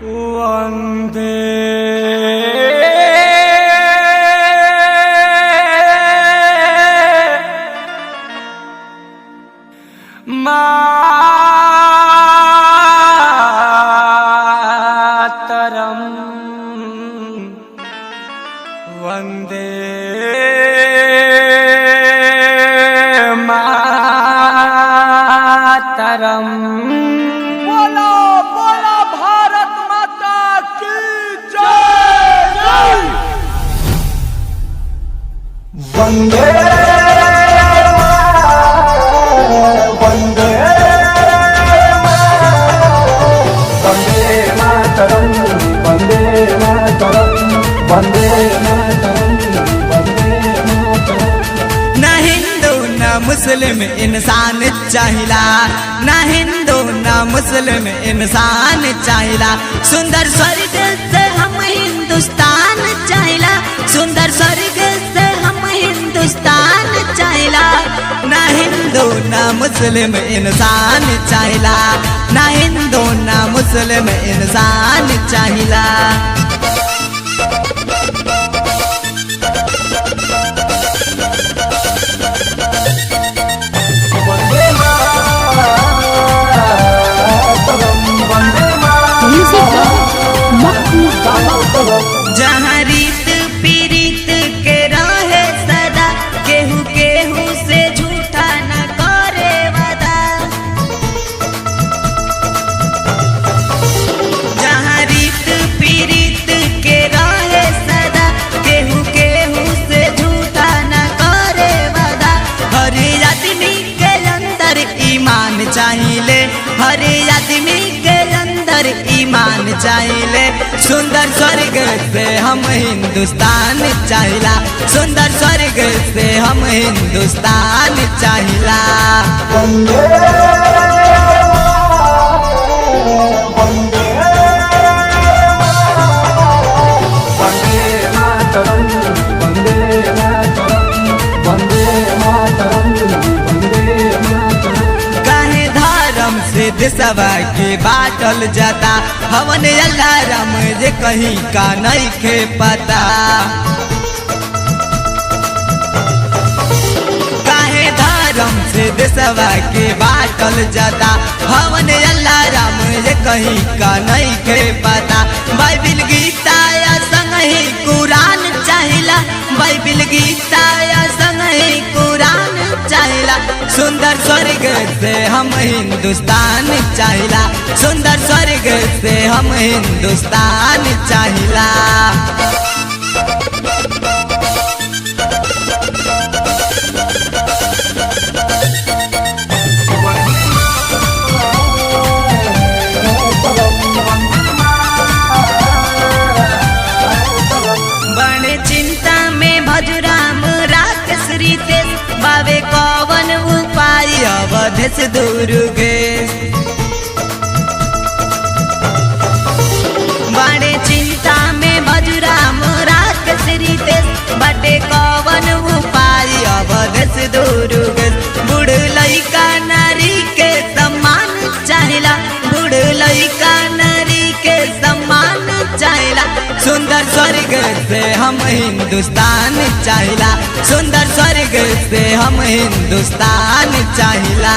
वंदे मातरम वंदे मातरम। बोलो बोलो भारत माता की जय। वंदे वंदे वंदे मातरम वंदे मातरम वंदे मातरम वंदे मातरम। ना हिंदू ना मुस्लिम इंसान चाहिला, ना हिंदू ना मुस्लिम इंसान चाहिला। सुंदर स्वर्ग से हम हिंदुस्तान चाहिला, सुंदर स्वर्ग से हम हिंदुस्तान चाहिला। ना हिंदू ना मुस्लिम इंसान चाहिला, ना हिंदू ना मुस्लिम इंसान चाहिला। वंदे मातरम वंदे Music Mahmood. जहाँ रीत पीरीत के रहे सदा, केहू केहू से झूठा न करे वादा। जहाँ रीत पीरीत के रहे सदा, केहू केहू से झूठा न करे वादा। हर आदमी के अंदर ईमान चाहिए, हर आदमी के अंदर ईमान चाहिए। सुंदर स्वर्ग से हम हिंदुस्तान चाहिला, सुंदर स्वर्ग से हम हिंदुस्तान चाहिला। वंदे वंदे वंदे मातरम वंदे मातरम वंदे मातरम वंदे मातरम। काहे धर्म से देशवा के बाटल जाता, हवन अल्लाह राम जे कहीं का नहीं खे पता। काहे धर्म से देशवा के बाटल जाता, हवन अल्लाह राम जे कहीं का नहीं खे पता। बाइबिल गीता या संगही कुरान चाहिला, बाइबिल गीता या संगही कुरान चाहिला। सुंदर स्वर्ग से हम हिंदुस्तान चाहिला, सुंदर स्वर्ग से हम हिंदुस्तान चाहिला। बड़े चिंता में भजुराम राकेश रितेश, बाबे कवन उपाय अवधेश दुर्गेश। बड़े चिंता में भजुराम राकेश रितेश, बटे कवन उपाय अवधेश दुर्गेश। बूढ़ लइका नारी के सम्मान चाहिला, बूढ़ लइका नारी के सम्मान चाहिला। सुंदर स्वर्ग से हम हिंदुस्तान चाहिला, सुंदर स्वर्ग से हम हिंदुस्तान चाहिला।